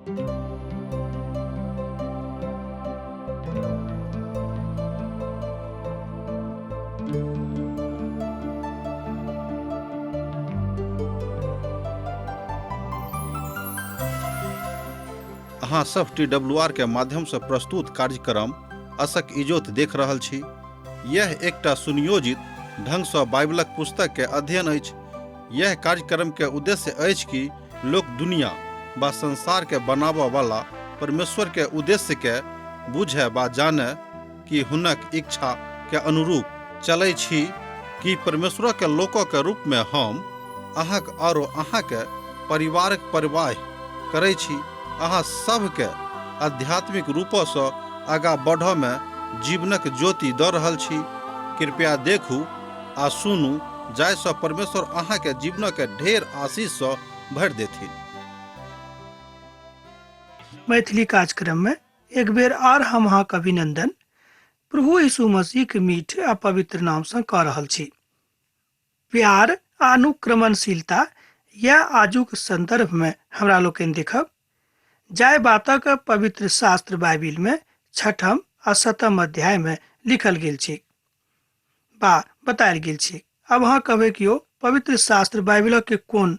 अहाँ सब T W R के माध्यम से प्रस्तुत कार्यक्रम असक इजोत देख रहल छी। यह एकटा सुनियोजित ढंग सँ बाइबलक पुस्तक के अध्ययन अछि। यह कार्यक्रम के उद्देश्य अछि कि लोक दुनिया बा संसार के बनाबऽ वाला परमेश्वर के उद्देश्य के बुझे बा जाने कि हुनक इच्छा के अनुरूप चलै छी कि परमेश्वर के लोक के रूप में हम अहाँक आरो अहाँके परिवारक परवाह करै छी। अहाँ सभके आध्यात्मिक रूपसँ आगाँ बढ़ऽ में जीवनक ज्योति दऽ रहल छी। कृपया देखू आ सुनू जाहिसँ परमेश्वर अहाँके जीवनक ढेर आशीषसँ भरि देथिन। मैथिली कार्यक्रम में एक बेर आर हम अहाँक अभिनंदन प्रभु यीशु मसीह के मीठ आ पवित्र नाम से कऽ रहल छी। प्यार आ अनुक्रमणशीलता यह आजुक संदर्भ में हमरा लोकनि देखब। जाहि बातक पवित्र शास्त्र बाइबिल में छठम आ सतम अध्याय में लिखल गेल छै बा बतायल गेल छै। अब अहाँ कहबै कि यौ पवित्र शास्त्र बाइबिलक के कोन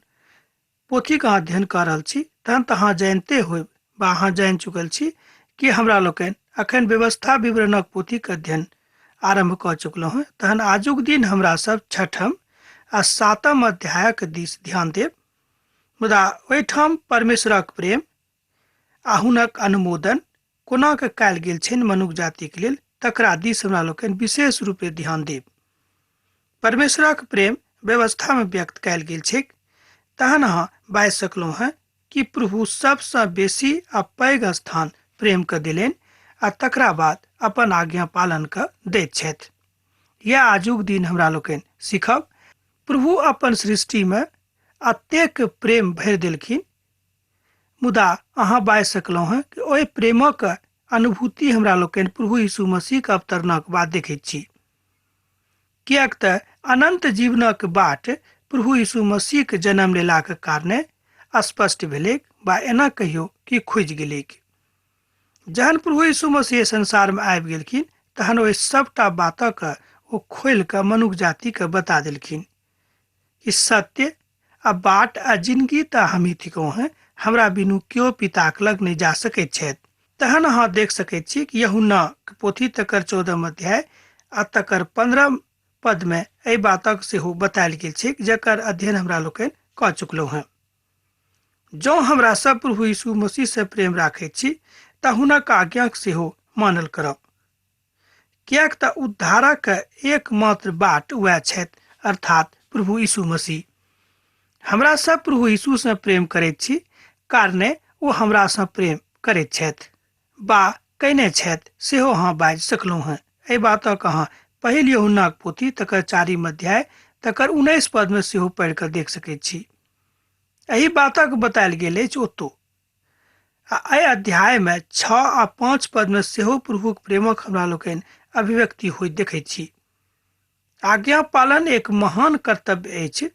पोथीक अहाँ अध्ययन कऽ रहल छी, तहन तऽ अहाँ जानिते होयब बा अहाँ जानि चुकल छी कि हमरा लोकनि अखन व्यवस्था विवरणक पोथीक अध्ययन आरम्भ कऽ चुकलहुँ हेँ। तहन आजुक दिन हमरा सब छठम आ सातम अध्यायक दिस ध्यान देब। मुदा ओहिठाम परमेश्वरक प्रेम आ हुनक अनुमोदन कोना कऽ कयल गेल छनि मनुख जातिक लेल, तकरा दिस हमरा लोकनि विशेष रूपे ध्यान देब। परमेश्वरक प्रेम व्यवस्था में व्यक्त कयल गेल छैक। तहन अहाँ बाजि सकलहुँ हेँ कि प्रभु सबसँ बेसी आ पैघ स्थान प्रेम के देलनि आ तकरा बाद अपन आज्ञा पालन के दैत छथि। यह आजुक दिन हमरा लोकनि सीखब। प्रभु अपन सृष्टि में अतेक प्रेम भरि देलखिन, मुदा अहाँ बाजि सकलहुँ हेँ कि ओहि प्रेमक अनुभूति हमरा लोकनि प्रभु यीशु मसीहक अवतरणक बाद देखैत छी। किएक तऽ अनंत जीवनक बाट प्रभु यीशु मसीहक जन्म लेलाक कारणे स्पष्ट भेलैक बा एना कहियो कि खुजि गेलैक। जहन प्रभु यीशु मसीह संसार में आबि गेलखिन तहन ओहि सबटा बातक ओ खोलि कऽ मनुख जातिके बता देलखिन कि सत्य आ बाट आ जिनगी तऽ हमही थिकहुँ हेँ, हमरा बिनु केओ पिताक लग नहि जा सकैत छथि। तहन अहाँ देख सकैत छी कि यूहन्नाक पोथी तकर 14 अध्याय आ तकर 15 पद में एहि बातक सेहो बतायल गेल छैक, जकर अध्ययन हमरा लोकनि कऽ चुकलहुँ हेँ। जँ हमरा सब प्रभु यीशु मसीह से प्रेम राखैत छी तऽ हुनक आज्ञाक सेहो मानल करब, किएक तऽ उद्धारक एकमात्र बाट वएह छथि, अर्थात प्रभु यीशु मसीह। हमरा सब प्रभु यीशु से प्रेम करैत छी कारणे ओ हमरा से प्रेम करैत छथि बा कयने छथि सेहो अहाँ बाजि सकलहुँ हेँ। एहि बातक अहाँ पहिल यूहन्नाक पोथी तकर 4 अध्याय तकर 19 पद में सेहो पढ़ि कऽ देख सकैत छी। एहि बातक बतायल गेल अछि ओतौ। आ एहि अध्याय में 6 आ 5 पद में सेहो प्रभुक प्रेमक हमरा लोकनि अभिव्यक्ति होइत देखैत छी। आज्ञा पालन एक महान कर्तव्य अछि,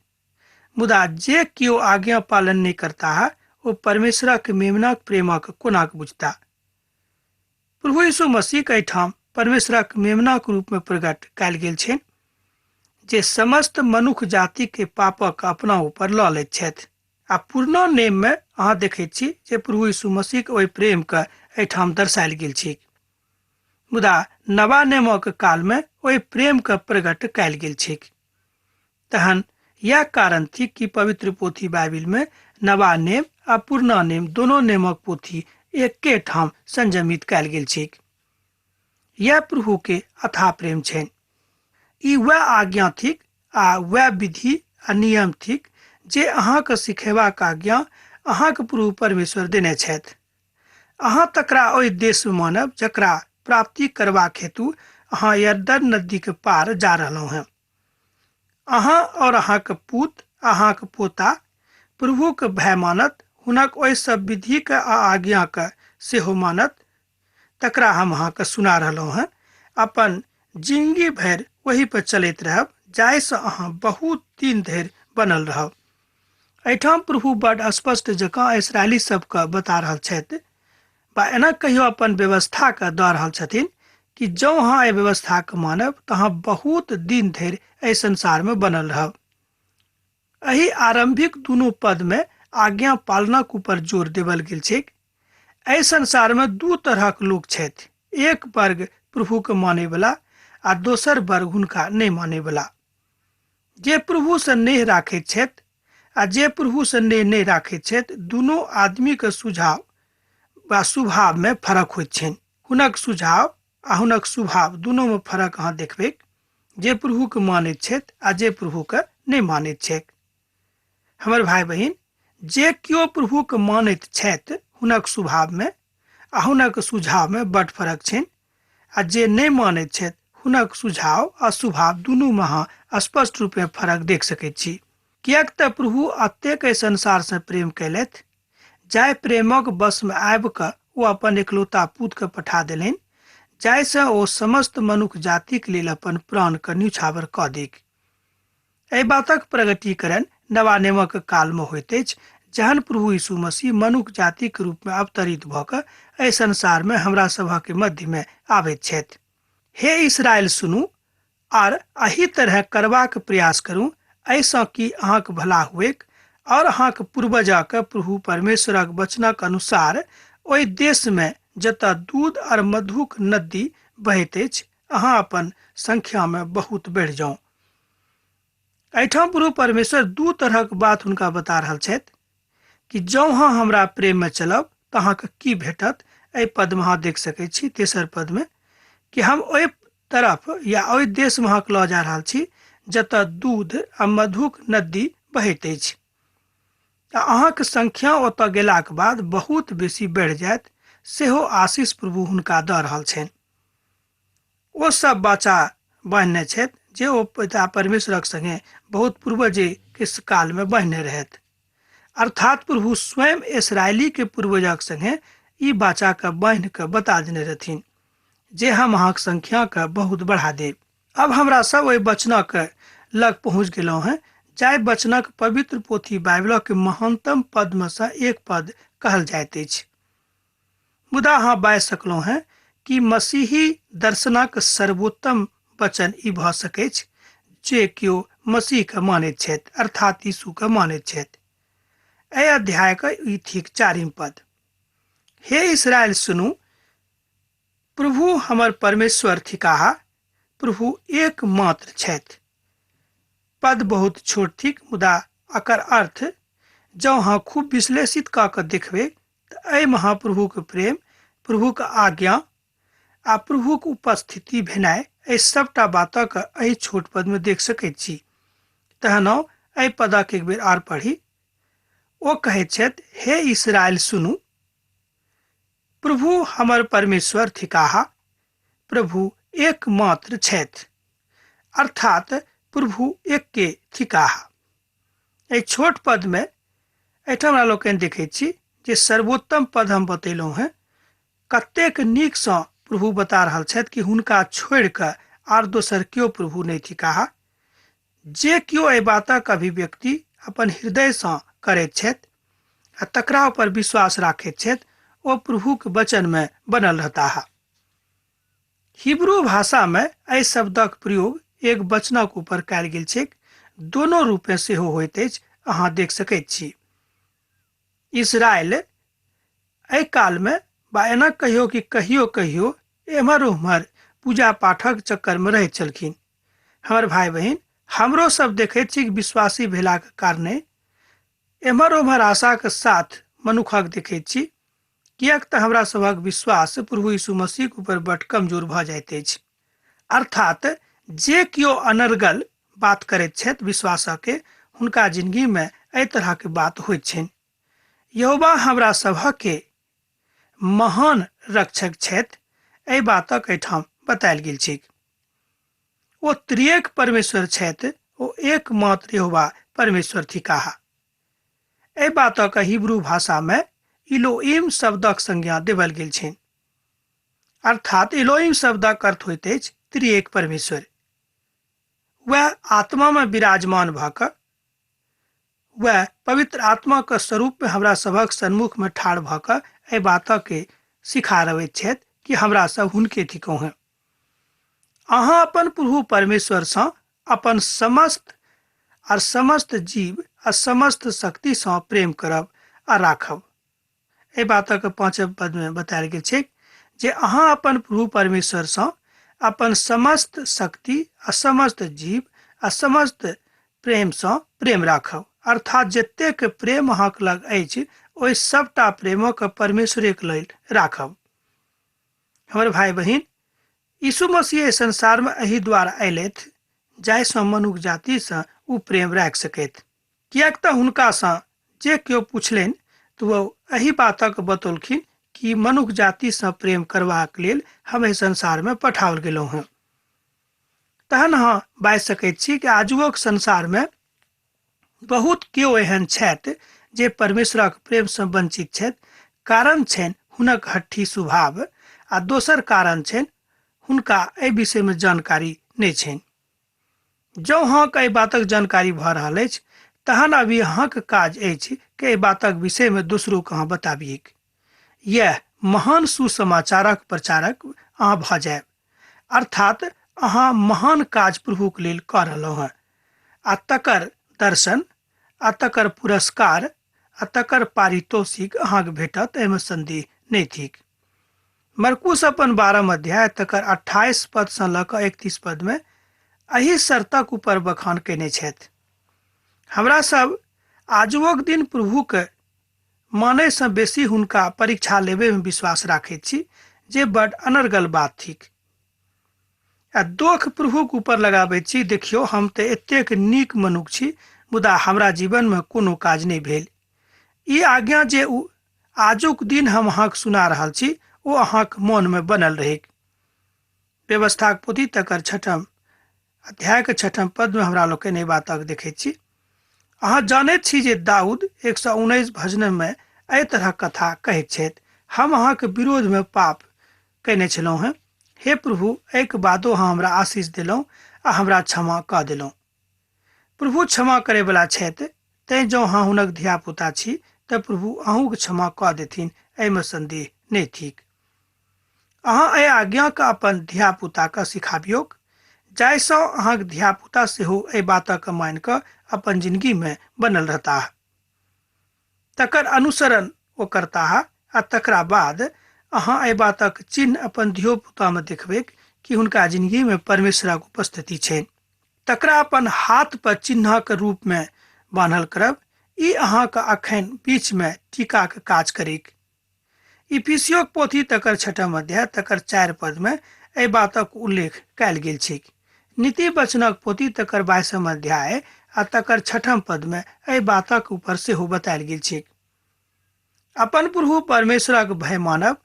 मुदा जे केओ आज्ञा पालन नहि करता ओ परमेश्वरक मेमनाक प्रेमक कोना बुझता। प्रभु यीशु मसीह के एहिठाम परमेश्वरक मेमनाक रूप में प्रकट कयल गेल छनि, जे समस्त मनुख जाति के पापक अपना ऊपर लऽ लैत छथि। आ पुरना नेम में अहाँ देखैत छी जे प्रभु यीशु मसीह के ओहि प्रेम के एहिठाम दर्शायल गेल छै, मुदा नवा नेमक काल में ओहि प्रेम के प्रकट कयल गेल छै। तहन यह कारण थिक कि पवित्र पोथी बाइबिल में नवा नेम आ पुरना नेम दोनों नेमक पोथी एके ठाम संयमित कयल गेल छै। यह प्रभु के अथाह प्रेम छनि। ई वएह आज्ञा थिक आ वएह विधि आ नियम थिक जे अहाँके सिखेबाक आज्ञा अहाँके प्रभु परमेश्वर देने छथि। अहाँ तकरा ओहि देशमे मानब जकरा प्राप्ति करबाक हेतु अहाँ यरदन नदीके पार जा रहलहुँ हेँ। अहाँ और अहाँके पूत अहाँके पोता प्रभुके भय मानत, हुनक ओहि सब विधिके आ आज्ञाके सेहो मानत, तकरा हम अहाँके सुना रहलहुँ हेँ। अपन जिंदगी भरि ओहि पर चलैत रहब, जाहिसँ अहाँ बहुत दिन धरि बनल रहब। एहिठाम प्रभु बड स्पष्ट जकाँ इसराइली सबके बता रहल छथि बा एना कहियो अपन व्यवस्थाके दऽ रहल छथिन कि जँ अहाँ एहि व्यवस्थाके मानब तऽ अहाँ बहुत दिन धरि एहि संसारमे बनल रहब। एहि आरंभिक दुनू पदमे आज्ञा पालनक ऊपर जोर देवल गेल छैक। एहि संसारमे दू तरहक लोक छथि, एक वर्ग प्रभुके मानैवला आ दोसर वर्ग हुनका नहि मानैवला। जे प्रभुसँ नेह राखैत छथि आ जे प्रभुसँ नेह नहि राखैत छथि, दुनू आदमीके सुझाव वा स्वभावमे फरक होइत छनि। हुनक सुझाव आ हुनक स्वभाव दुनूमे फरक अहाँ देखबै, जे प्रभुके मानैत छथि आ जे प्रभुके नहि मानैत छथि। हमर भाई बहिन, जे केओ प्रभुके मानैत छथि हुनक स्वभावमे आ हुनक सुझावमे बड फरक छनि, आ जे नहि मानैत छथि हुनक सुझाव आ स्वभाव दुनूमे अहाँ स्पष्ट रूपे फरक देख सकैत छी। किएक तऽ प्रभु अतेक एहि संसारसँ प्रेम कयलथि, जाहि प्रेमक वशमे आबि कऽ ओ अपन एकलौता पुतके पठा देलनि, जाहिसँ ओ समस्त मनुख जातिक लेल अपन प्राणके न्योछावर कऽ देक। एहि बातक प्रगटीकरण नवा नियमक कालमे होइत अछि, जहन प्रभु यीशु मसीह मनुख जातिक रूपमे अवतरित भऽ कऽ एहि संसारमे हमरा सभक मध्यमे आबैत छथि। हे इसराइल सुनू आर एहि तरह करबाक प्रयास करू, एहिसँ कि अहाँक भला हुएक और अहाँक पूर्वजक प्रभु परमेश्वरक वचनक अनुसार ओहि देशमे जतऽ दूध और मधुक नदी बहैत अछि अहाँ अपन संख्यामे बहुत बढ़ि जाउ। एहिठाम प्रभु परमेश्वर दू तरहक बात हुनका बता रहल छथि कि जँ अहाँ हमरा प्रेममे चलब तऽ अहाँके की भेटत। एहि पदमे अहाँ देख सकै छी तेसर पदमे कि हम ओहि तरफ या ओहि देशमे अहाँके लऽ जा रहल छी जतऽ दूध आ मधुक नदी बहैत अछि, आ अहाँके संख्या ओतऽ गेलाक बाद बहुत बेसी बढ़ि जायत, सेहो आशीष प्रभु हुनका दऽ रहल छनि। ओ सब बाचा बान्हने छथि जे ओ पिता परमेश्वरक संगे बहुत पूर्वजे के कालमे बान्हने रहथि। अर्थात प्रभु स्वयं इसराइली के पूर्वजक संगे ई बाचा के बान्हि कऽ बता देने रहथिन जे हम अहाँक संख्या के बहुत बढ़ा देब। अब हमरा सब ओहि वचनक लग पहुँच गेलहुँ हैं जाहि वचनक पवित्र पोथी बाइबलक महानतम पदमे सँ एक पद कहल जाइत अछि। मुदा अहाँ बाजि सकलहुँ हैं कि मसीही दर्शनक सर्वोत्तम वचन ई भऽ सकैछ जे केओ मसीहके मानैत छथि, अर्थात यीशुके मानैत छथि। एहि अध्यायके ई थिक चारिम पद। हे इसराइल सुनू, प्रभु हमर परमेश्वर थिकाह, प्रभु एकमात्र छथि। पद बहुत छोट थिक, मुदा एकर अर्थ जँ अहाँ खूब विश्लेषित कऽ कऽ देखबै तऽ एहि महाप्रभुके प्रेम, प्रभुके आज्ञा आ प्रभुक उपस्थिति भेनाइ, एहि सबटा बातक एहि छोट पदमे देख सकैत छी। तहन एहि पदक एक बेर आर पढ़ी। ओ कहैत छथि, हे इसराइल सुनू, प्रभु हमर परमेश्वर थिकाह, प्रभु एकमात्र छथि, अर्थात प्रभु एके थिकाह। एहि छोट पदमे एहिठाम हमरा लोकनि देखैत छी जे सर्वोत्तम पद हम बतेलहुँ हेँ, कतेक नीकसँ प्रभु बता रहल छथि कि हुनका छोड़ि कऽ आर दोसर केओ प्रभु नहि थिकाह। जे केओ एहि बातक अभिव्यक्ति अपन हृदयसँ करैत छथि आ तकरा ऊपर विश्वास राखैत छथि, ओ प्रभुक वचनमे बनल रहताह। हिब्रू भाषामे एहि शब्दक प्रयोग एक वचनक ऊपर कयल गेल छैक, दोनो रूपे सेहो होइत अछि, अहाँ देख सकैत छी। इसराइल एहि कालमे बा एना कहियो कि कहियो कहियो एम्हर ओम्हर पूजा पाठक चक्करमे रहैत छलखिन। हमर भाई बहिन, हमरो सब देखैत छी कि विश्वासी भेलाक कारणे एम्हर ओम्हर आशाक साथ मनुखक देखैत छी, किएक तऽ हमरा सभक विश्वास प्रभु यीशु मसीहक ऊपर बड कमजोर भऽ जाइत अछि। अर्थात जे केओ अनर्गल बात करैत छथि विश्वासके, हुनका जिंदगीमे एहि तरहके बात होइत छनि। यहोवा हमरा सभके महान रक्षक छथि, एहि बातक एहिठाम बतायल गेल छैक। ओ त्रिएक परमेश्वर छथि, ओ एकमात्र यहोवा परमेश्वर थिकाह। एहि बातक हिब्रू भाषामे इलोइम शब्दक संज्ञा देवल गेल छनि। अर्थात इलोइम शब्दक अर्थ होइत अछि त्रिएक परमेश्वर। वएह आत्मामे विराजमान भऽ कऽ वएह पवित्र आत्माक स्वरूप में हमरा सभक सन्मुख में ठाढ़ भऽ कऽ एहि बातके सिखा रहैत छथि कि हमरा सब हुनके थिकहुँ हेँ। अहाँ अपन प्रभु परमेश्वरसँ अपन समस्त आर समस्त जीव आ समस्त शक्तिसँ प्रेम करब आ राखब। एहि बातक 5 पद में बतायल गेल छै जे अहाँ अपन प्रभु परमेश्वरसँ अपन समस्त शक्ति आ समस्त जीव आ समस्त प्रेमसँ प्रेम राखब, अर्थात जतेक प्रेम अहाँके लग अछि ओहि सबटा प्रेमक परमेश्वरेके लेल राखब। हमर भाई बहिन, यीशु मसीह एहि संसार में एहि द्वारा अयलथि जाहिसँ मनुख जातिसँ ओ प्रेम राखि सकैत, किएक तऽ हुनकासँ जे केओ पुछलनि तऽ ओ एहि बातक बतौलखिन कि मनुख जातिसँ प्रेम करबाक लेल हम एहि संसारमे पठाओल गेलहुँ हँ। तहन अहाँ बाजि सकैत छी कि आजुओक संसारमे बहुत केओ एहन छथि जे परमेश्वरक प्रेमसँ वंचित छथि। कारण छनि हुनक हट्ठी स्वभाव आ दोसर कारण छनि हुनका एहि विषयमे जानकारी नहि छनि। जँ अहाँके एहि बातक जानकारी भऽ रहल अछि तहन अभी अहाँके काज अछि कि एहि बातक विषयमे दोसरोके अहाँ बताबियैक। यैह महान सुसमाचारक प्रचारक अहाँ भऽ जायब, अर्थात अहाँ महान काज प्रभुक लेल कऽ रहलहुँ हँ आ तकर दर्शन आ तकर पुरस्कार आ तकर पारितोषिक अहाँके भेटत, एहिमे संदेह नहि थिक। मरकुस अपन 12 अध्याय तकर 28 पद सँ लऽ कऽ 31 पद में एहि शर्तक ऊपर बखान कयने छथि। हमरा सब आजुओक दिन प्रभुके मानयसँ बेसी हुनका परीक्षा लेबैमे विश्वास राखैत छी, जे बड अनर्गल बात थिक। आ दोख प्रभुक ऊपर लगाबैत छी, देखियौ हम तऽ एतेक नीक मनुख छी मुदा हमरा जीवनमे कोनो काज नहि भेल। ई आज्ञा जे आजुक दिन हम अहाँके सुना रहल छी ओ अहाँके मोनमे बनल रहैक। व्यवस्थाक पोथी तकर 6 अध्यायके 6 पदमे हमरा लोकनि एहि बातक देखैत छी। अहाँ जानैत छी जे दाऊद 119 भजनमे एहि तरहक कथा कहैत छथि, हम अहाँके विरोधमे पाप कयने छलहुँ हेँ, हे प्रभु एहिके बादो अहाँ हमरा आशीष देलहुँ आ हमरा क्षमा कऽ देलहुँ। प्रभु क्षमा करैवला छथि, तैँ जँ अहाँ हुनक धियापुता छी तऽ प्रभु अहूँके क्षमा कऽ देथिन, एहिमे संदेह नहि थिक। अहाँ एहि आज्ञाके अपन धियापुताके सिखाबियौक, जाहिसँ अहाँके धियापुता सेहो एहि बातके मानि कऽ अपन जिंदगीमे बनल रहताह, तकर अनुसरण ओ करताह आ तकरा बाद अहाँ एहि बातक चिन्ह अपन धियोपुतामे देखबैक कि हुनका जिंदगीमे परमेश्वरक उपस्थिति छनि। तकरा अपन हाथ पर चिन्हक रूपमे बान्हल करब, ई अहाँके अखन बीचमे टीकाक काज करैक। इफिसियोक पोथी तकर 6 अध्याय तकर 4 पदमे एहि बातक उल्लेख कयल गेल छैक। नीति वचनक पोथी तकर 22 अध्याय आ तकर 6 पदमे एहि बातक ऊपर सेहो बतायल गेल छैक। अपन प्रभु परमेश्वरक भय मानब,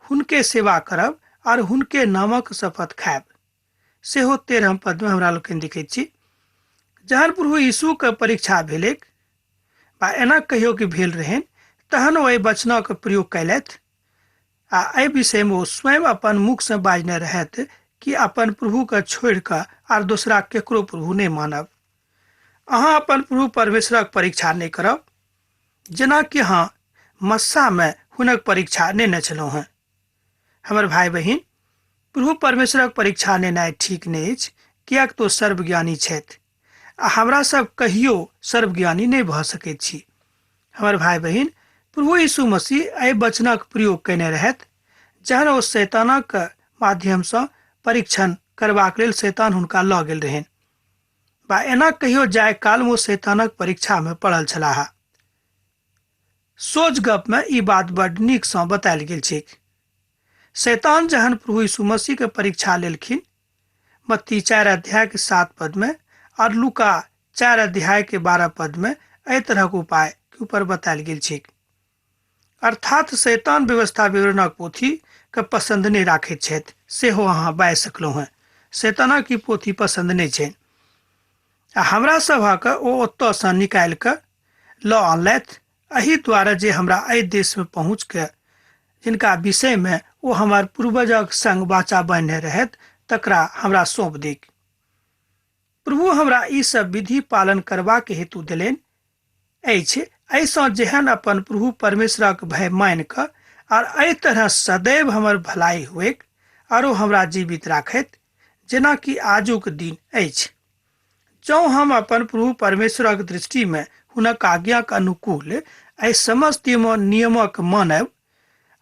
हुनके सेवा करब आर हुनके नामक शपथ खायब, सेहो 13 पदमे हमरा लोकनि देखैत छी। जहन प्रभु यीशुके परीक्षा भेलैक बा एना कहियो कि भेल रहनि, तहन ओ एहि वचनक प्रयोग कयलथि आ एहि विषयमे ओ स्वयं अपन मुखसँ बाजने रहथि कि अपन प्रभुके छोड़ि कऽ आर दोसरा केकरो प्रभु नहि मानब। अहाँ अपन प्रभु परमेश्वरक परीक्षा नहि करब, जेना कि अहाँ मस्सामे हुनक परीक्षा नेने छलहुँ हेँ। हमर भाई बहिन, प्रभु परमेश्वरक परीक्षा नेनाइ ठीक नहि अछि, किएक तऽ ओ सर्वज्ञानी छथि आ हमरा सब कहियो सर्वज्ञानी नहि भऽ सकैत छी। हमर भाई बहिन, प्रभु यीशु मसीह एहि वचनक प्रयोग कयने रहथि जहन ओ शैतानक माध्यमसँ परीक्षण करबाक लेल शैतान हुनका लऽ गेल रहनि बा एना कहियो जाय कालमे ओ शैतानक परीक्षामे पड़ल छलाह। सोझ गपमे ई बात बड नीकसँ बतायल गेल छैक। शैतान जहन प्रभु यीशु मसीह के परीक्षा लेलखिन, मत्ती 4 अध्याय के 7 पद में और लूका 4 अध्याय के 12 पद में एहि तरहक उपाय के ऊपर बतायल गेल छैक। अर्थात शैतान व्यवस्था विवरणक पोथी के पसंद नहि राखैत छथि, सेहो अहाँ बाजि सकलहुँ हेँ। शैतानक ई पोथी पसंद नहि छनि आ हमरा सभक ओ ओतऽसँ निकालि कऽ लऽ अनलथि, एहि दुआरे जे हमरा एहि देशमे पहुँच के जिनका विषयमे ओ हमर पूर्वजक संग वाचा बान्हने रहथि तकरा हमरा सौंप दैक। प्रभु हमरा ई सब विधि पालन करबाक हेतु देलनि अछि, एहिसँ जेहन अपन प्रभु परमेश्वरक भय मानि कऽ आर एहि तरह सदैव हमर भलाई होइक आरो हमरा जीवित राखैत, जेनाकि आजुक दिन अछि। जँ हम अपन प्रभु परमेश्वरक दृष्टिमे हुनक आज्ञाक अनुकूल एहि समस्त नियमक मानब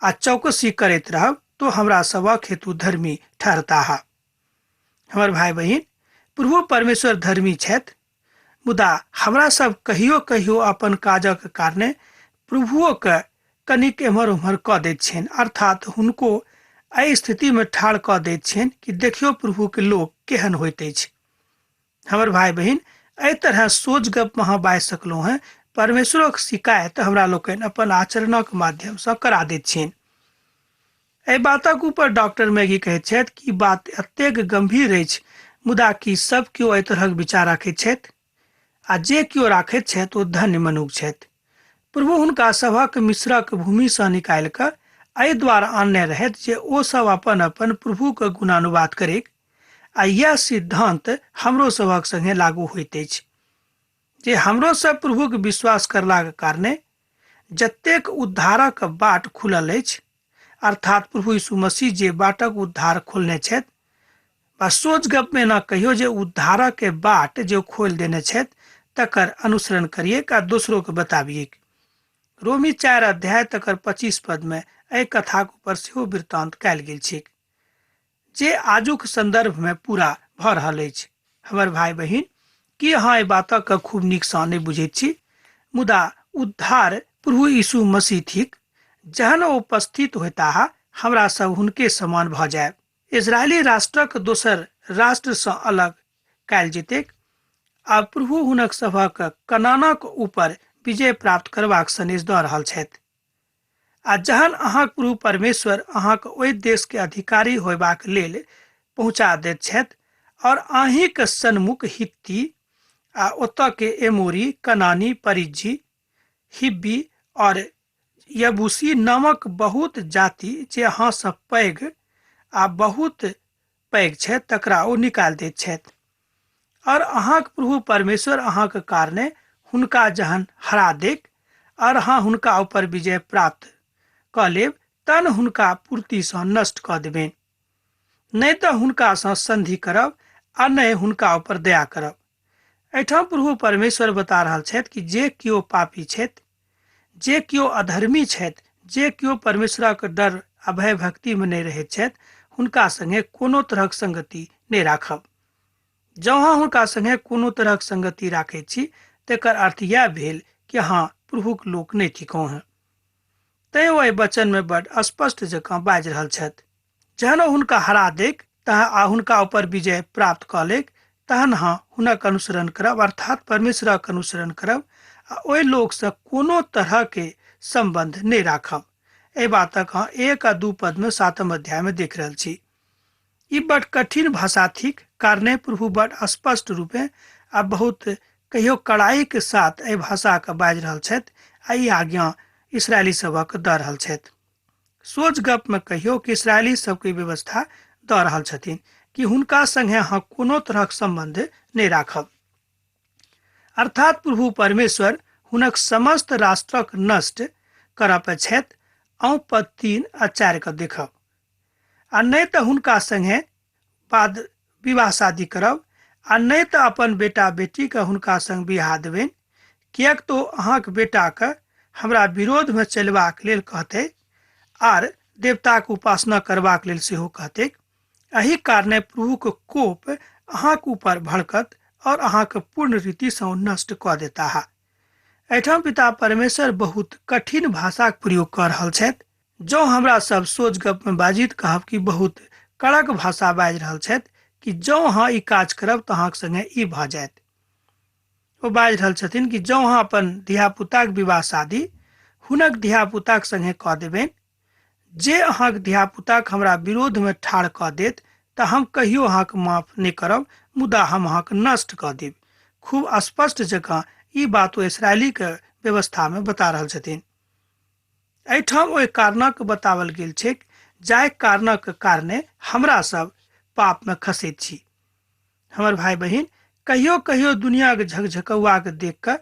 आ चौकसी करैत रहब तो हमरा सभक हेतु धर्मी ठहरताह। हमर भाई बहिन, प्रभु परमेश्वर धर्मी छथि, मुदा हमरा सब कहियो कहियो अपन काजक कारणे प्रभुओके कनिक एम्हर ओम्हर कऽ दैत छियनि, अर्थात हुनको एहि स्थितिमे ठाढ़ कऽ दैत छियनि कि देखियौ प्रभुके लोक केहन होइत अछि। हमर भाई बहिन, एहि तरह सोच गप अहाँ बाजि सकलहुँ हेँ। परमेश्वरक शिकायत हमरा लोकनि अपन आचरणक माध्यमसँ करा दैत छियनि। एहि बातक ऊपर डॉक्टर मैगी कहैत छथि कि बात एतेक गंभीर अछि, मुदा कि सब केओ एहि तरहक विचार राखैत छथि? आ जे केओ राखैत छथि ओ धन्य मनुख छथि। प्रभु हुनका सभक मिस्रक भूमिसँ निकालि कऽ एहि द्वारा आनने रहथि जे ओ सब अपन अपन प्रभुक गुणानुवाद करैक, आ यैह सिद्धांत हमरो सभक संगे लागू होइत अछि जे हमरो सब प्रभुक विश्वास करलाक कारणे जतेक उद्धारक बाट खुलल अछि, अर्थात प्रभु यीशु मसीह जे बाटक उद्धार खोलने छथि, बा सोच गप में ना कहियो जे उद्धारक के बाट जे खोल देने छथि तकर अनुसरण करिएक आ दोसरो के बताबिएक। रोमी 4 अध्याय तकर 25 पद में एहि कथाक ऊपर सेहो वृत्तांत कयल गेल छैक जे आजुक संदर्भ में पूरा भऽ रहल अछि। हमर भाई बहिन, की अहाँ एहि बातक खूब नीकसँ नहि बुझैत छी? मुदा उद्धार प्रभु यीशु मसीह थिक। जहन ओ उपस्थित होताह हमरा सब हुनके समान भऽ जायब। इजरायली राष्ट्रक दोसर राष्ट्रसँ अलग कयल जेतैक आ प्रभु हुनक सभक कनानक ऊपर विजय प्राप्त करबाक सन्देश दऽ रहल छथि। आ जहन अहाँक प्रभु परमेश्वर अहाँक ओहि देश के अधिकारी होयबाक लेल पहुँचा दैत छथि और अहींक सन्मुख हित्ती आ ओतऽ के एमोरी, कनानी, परिज्जी, हिब्बी और यबूसी नामक बहुत जाति जे अहाँसँ पैघ आ बहुत पैघ छथि तकरा ओ निकालि दैत छथि। और अहाँक प्रभु परमेश्वर अहाँक कारणे हुनका जहन हरा देक और अहाँ हुनका ऊपर विजय प्राप्त कऽ लेब तहन हुनका पूर्तिसँ नष्ट कऽ देबनि। नहि तऽ हुनकासँ संधि करब आ नहि हुनका ऊपर दया करब। एहिठाम प्रभु परमेश्वर बता रहल छथि कि जे केओ पापी छथि, जे केओ अधर्मी छथि, जे केओ परमेश्वरक डर आ भय भक्तिमे नहि रहैत छथि, हुनका संगे कोनो तरहक संगति नहि राखब। जँ अहाँ हुनका संगे कोनो तरहक संगति राखैत छी तकर अर्थ इएह भेल कि अहाँ प्रभुक लोक नहि थिकहुँ हेँ। तैं ओ एहि वचनमे बड स्पष्ट जकाँ बाजि रहल छथि। जहन ओ हुनका हरा दैक तहन आ हुनका ऊपर विजय प्राप्त कऽ लैक तहन अहाँ हुनक अनुसरण करब, अर्थात परमेश्वरक अनुसरण करब आ ओहि लोकसँ कोनो तरहके सम्बन्ध नहि राखब। एहि बातक अहाँ 1 आ 2 पदमे 7 अध्यायमे देख रहल छी। ई बड कठिन भाषा थिक, कारणे प्रभु बड स्पष्ट रूपे आ बहुत कहियो कड़ाई के साथ एहि भाषाके बाजि रहल छथि आ ई आज्ञा इसराइली सभक दऽ रहल छथि। सोच गप में कहियो कि इसराइली सबके व्यवस्था दऽ रहल छथिन कि हुनका संगे अहाँ कोनो तरहक सम्बन्ध नहि राखब। अर्थात प्रभु परमेश्वर हुनक समस्त राष्ट्रक नष्ट करऽ पे छथि। अहूँ पद 3 आ 4 के देखब। आ नहि तऽ हुनका संगे बाद विवाह शादी करब आ नहि तऽ अपन बेटा बेटीके हुनका संग बियाह देबनि, किएक तो अहाँक बेटाके हमरा विरोधमे चलबाक लेल कहतै आर देवताक उपासना करबाक लेल सेहो कहतै। एहि कारणे प्रभुक कोप अहाँक ऊपर भड़कत और अहाँक पूर्ण रीतिसँ नष्ट कऽ देताह। एहिठाम पिता परमेश्वर बहुत कठिन भाषाक प्रयोग कऽ रहल छथि। जँ हमरा सब सोच गप में बाजित कहब कि बहुत कड़क भाषा बाजि रहल छथि कि जँ अहाँ ई काज करब तऽ अहाँक संगे ई भऽ जायत। ओ बाजि रहल छथिन कि जँ अहाँ अपन धियापुताक विवाह शादी हुनक धियापुताक संगे कऽ देबनि, जे अहाँक धियापुताक हमरा विरोधमे ठाढ़ कऽ देत तऽ हम कहियो अहाँक माफ नहि करब, मुदा हम अहाँक नष्ट कऽ देब। खूब स्पष्ट जकाँ ई बात ओ इसराइलीके व्यवस्थामे बता रहल छथिन। एहिठाम ओहि कारणक बतावल गेल छैक जाहि कारणक कारणे हमरा सब पापमे खसैत छी। हमर भाई बहिन, कहियो कहियो दुनियाके झकझकौआके देख कऽ,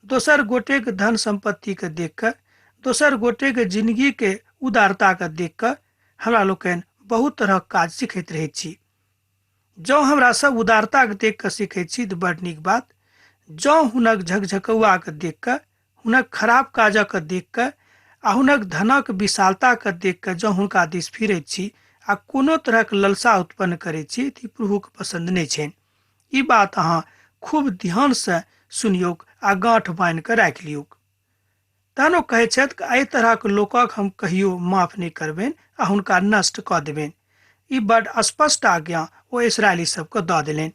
दोसर गोटेक धन सम्पत्तिके देख कऽ, दोसर गोटेक जिनगीके उदारताके देख कऽ हमरा लोकनि बहुत तरहक काज सिखैत रहैत छी। जँ हमरा सब उदारताके देख कऽ सिखैत छी तऽ बड़ नीक बात। जँ हुनक झकझकौआके देख कऽ, हुनक खराब काजक देख कऽ आ हुनक धनक विशालताके देख कऽ जँ हुनका दिस फिरैत छी आ कोनो तरहक ललसा उत्पन्न करैत छी तऽ ई प्रभुके पसन्द नहि छनि। ई बात अहाँ खूब ध्यानसँ सुनियौक आ गाँठ बान्हि कऽ राखि लियौक। तहन ओ कहैत छथि कि एहि तरहक लोकक हम कहियो माफ नहि करबनि आ हुनका नष्ट कऽ देबनि। ई बड स्पष्ट आज्ञा ओ इसराइली सबके दऽ देलनि।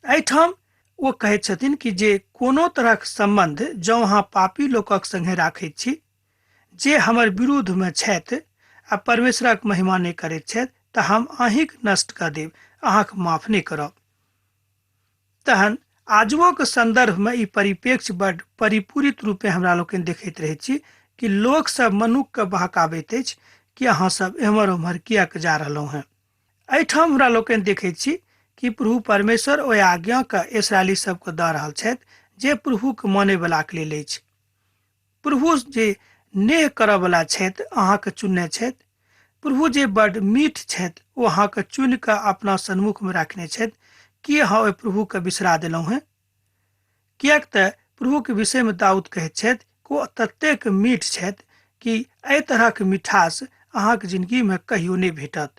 एहिठाम ओ कहैत छथिन कि जे कोनो तरहक सम्बन्ध जँ अहाँ पापी लोकक संगे राखैत छी जे हमर विरुद्धमे छथि आ परमेश्वरक महिमा नहि करैत छथि तऽ हम अहीँक नष्ट कऽ देब, अहाँक माफ नहि करब। तहन आजुओक सन्दर्भमे ई परिप्रेक्ष्य बड परिपूरित रूपे हमरा लोकनि देखैत रहैत छी कि लोकसभ मनुक्खके बहकाबैत अछि कि अहाँ सब एम्हर ओम्हर किएक जा रहलहुँ हेँ। एहिठाम हमरा लोकनि देखैत छी कि प्रभु परमेश्वर ओहि आज्ञाके इसराइली सबके दऽ रहल छथि जे प्रभुके मानैवलाके लेल अछि। प्रभु जे नेह करऽवला छथि अहाँके चुनने छथि। प्रभु जे बड मीठ छथि ओ अहाँके चुनि कऽ अपना सन्मुखमे राखने छथि। की अहाँ ओहि प्रभुके बिसरा देलहुँ हेँ? किएक तऽ प्रभुके विषयमे दाऊद कहैत छथि कि ओ ततेक मीठ छथि कि एहि तरहक मिठास अहाँके जिनगीमे कहियो नहि भेटत।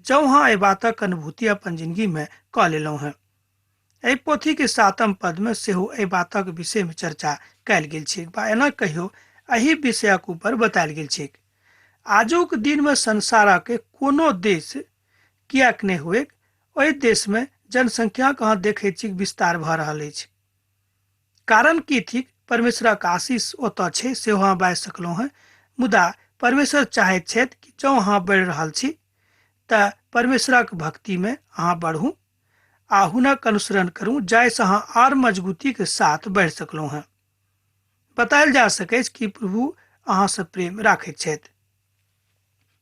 जँ अहाँ एहि बातक अनुभूति अपन जिनगीमे कऽ लेलहुँ हेँ। एहि पोथीके 7 पदमे सेहो एहि बातक विषयमे चर्चा कयल गेल छैक बा एना कहियो एहि विषयक ऊपर बतायल गेल छैक। आजुक दिनमे संसारक कोनो देश किएक नहि होइक, ओहि देशमे जनसंख्याक अहाँ देखैत छी विस्तार भऽ रहल अछि। कारण की थिक? परमेश्वरक आशीष ओतऽ छै सेहो अहाँ बाजि सकलहुँ हेँ, मुदा परमेश्वर चाहैत छथि कि जँ अहाँ बढ़ि रहल छी तऽ परमेश्वरक भक्तिमे अहाँ बढ़ू आ हुनक अनुसरण करू, जाहिसँ अहाँ आर मजबूतीके साथ बढ़ि सकलहुँ हेँ। बतायल जा सकैछ कि प्रभु अहाँसँ प्रेम राखैत छथि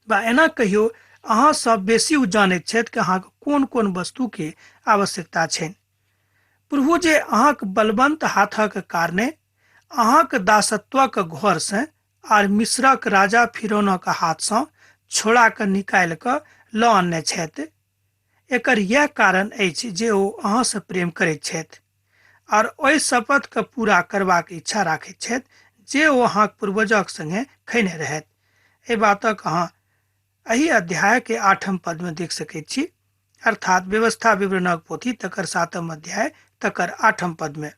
बा एना कहियो अहाँसँ बेसी ओ जानैत छथि कि अहाँके कोन कोन वस्तुके आवश्यकता छनि। प्रभु जे अहाँक बलवंत हाथक कारणे अहाँक दासत्वक घरसँ आर मिस्रक राजा फिरौनक हाथसँ छोड़ा कऽ निकालि कऽ लऽ अनने छथि, एकर यैह कारण अछि जे ओ अहाँसँ प्रेम करैत छथि आर ओहि शपथके पूरा करबाक इच्छा राखैत छथि जे ओ अहाँक पूर्वजक संगे खैने रहथि। एहि बातक अहाँ एहि अध्याय के 8 पदमे देख सकैत छी, अर्थात व्यवस्था विवरणक पोथी तकर 7 अध्याय तकर 8 पदमे।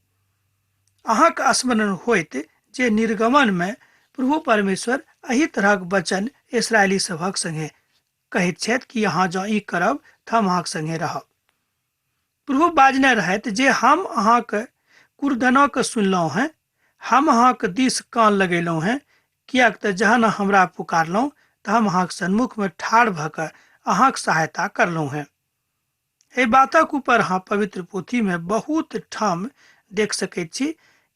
अहाँक स्मरण होइत जे निर्गमनमे प्रभु परमेश्वर एहि तरहक वचन इसराइली सभक संगे कहैत छथि कि अहाँ जँ ई करब तऽ हम अहाँक संगे रहब। प्रभु बाजने रहथि जे हम अहाँक कुरदनक सुनलहुँ हेँ, हम अहाँक दिस कान लगेलहुँ हेँ, किएक तऽ जहन हमरा पुकारलहुँ तऽ हम अहाँक सन्मुखमे ठाढ़ भऽ कऽ अहाँक सहायता करलहुँ हेँ। एहि बातक ऊपर अहाँ पवित्र पोथीमे बहुत ठाम देख सकैत छी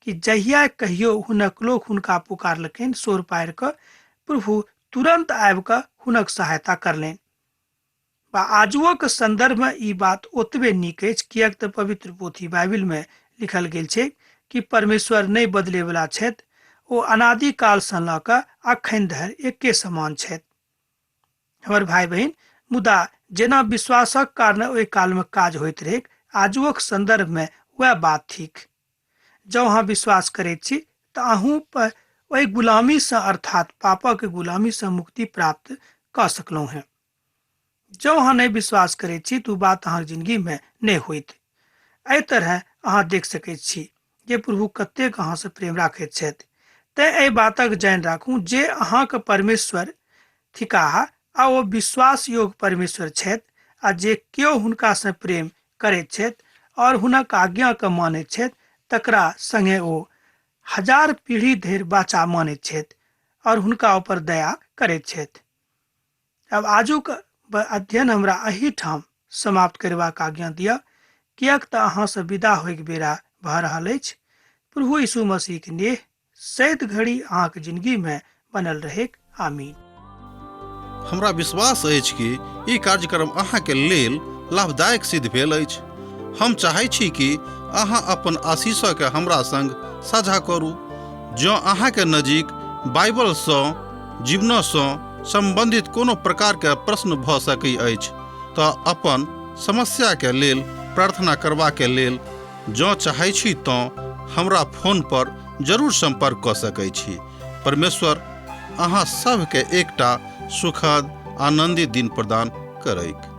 कि जहिया कहियो हुनक लोक हुनका पुकारलखिन शोर पारि कऽ, प्रभु तुरंत आबि कऽ हुनक सहायता करलनि। बा आजुओक सन्दर्भमे ई बात ओतबे नीक अछि, किएक तऽ पवित्र पोथी बाइबिलमे लिखल गेल छै कि परमेश्वर नहि बदलेवला छथि, ओ अनादिकालसँ लऽ कऽ अखन धरि एके समान छथि। हमर भाई बहिन, मुदा जेना विश्वासक कारण ओहि कालमे काज होइत रहैक, आजुओक सन्दर्भमे वएह बात थिक। जँ अहाँ विश्वास करैत छी तऽ अहूँ ओहि गुलामीसँ अर्थात पापक गुलामीसँ मुक्ति प्राप्त कऽ सकलहुँ हेँ। जँ अहाँ नहि विश्वास करैत छी तऽ ओ बात अहाँक जिनगीमे नहि होइत। एहि तरह अहाँ देख सकैत छी जे प्रभु कतेक अहाँसँ प्रेम राखैत छथि। तेँ एहि बातक जानि राखू जे अहाँक परमेश्वर थिकाह आ ओ विश्वास योग्य परमेश्वर छथि आ जे केओ हुनकासँ प्रेम करैत छथि और हुनक आज्ञाके मानैत छथि तकरा संगे ओ 1000 पीढ़ी धरि बाचा मानैत छथि और हुनका ऊपर दया करैत छथि। अब आजुक अध्ययन हमरा एहिठाम समाप्त करबाक आज्ञा दिअ, किएक तऽ अहाँसँ विदा होइके बेरा भऽ रहल अछि। प्रभु यीशु मसीहके नेह सैत घड़ी अहाँके जिंदगीमे बनल रहेक। आमीन। हमरा विश्वास अछि कि ई कार्यक्रम अहाँके लेल लाभदायक सिद्ध भेल अछि। हम चाहै छी कि अहाँ अपन आशीषके हमरा संग साझा करू। जँ अहाँके नजीक बाइबलसँ जीवनसँ सम्बन्धित कोनो प्रकारके प्रश्न भऽ सकै अछि तऽ अपन समस्याके लेल प्रार्थना करबाके लेल जँ चाहै छी तँ हमरा फोन पर जरूर सम्पर्क कऽ सकै छी। परमेश्वर अहाँ सभके एकटा सुखद आनन्दित दिन प्रदान करैक।